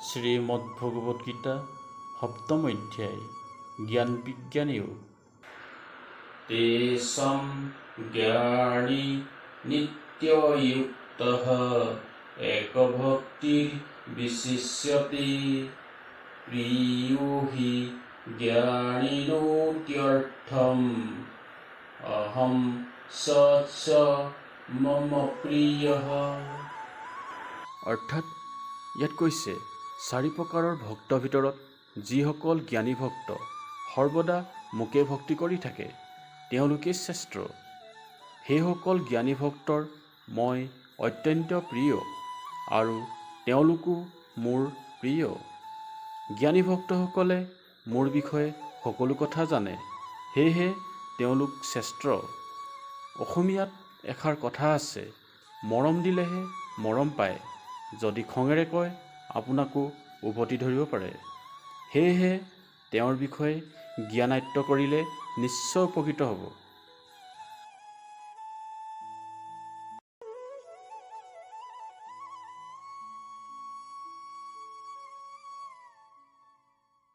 শ্ৰীমদ্ভগৱদ গীতা, সপ্তম অধ্যায়, জ্ঞান বিজ্ঞান যোগ। তেষাং জ্ঞানী নিত্যযুক্তঃ একভক্তিৰ বিশিষ্যতে, প্ৰিয়ো হি জ্ঞানিনোত্যৰ্থম, অহং স চ মম প্ৰিয়ঃ। অৰ্থাৎ ইয়াত কৈছে, চাৰি প্ৰকাৰৰ ভক্তৰ ভিতৰত যিসকল জ্ঞানী ভক্ত সৰ্বদা মোকে ভক্তি কৰি থাকে, তেওঁলোকেই শ্ৰেষ্ঠ। সেইসকল জ্ঞানী ভক্তৰ মই অত্যন্ত প্ৰিয় আৰু তেওঁলোকো মোৰ প্ৰিয়। জ্ঞানী ভক্তসকলে মোৰ বিষয়ে সকলো কথা জানে, সেয়েহে তেওঁলোক শ্ৰেষ্ঠ। অসমীয়াত এষাৰ কথা আছে, মৰম দিলেহে মৰম পায়। যদি খঙেৰে কয়, আপোনাকো উভতি ধৰিব পাৰে। সেয়েহে তেওঁৰ বিষয়ে জ্ঞান আয়ত্ত কৰিলে নিশ্চয় উপকৃত হ'ব।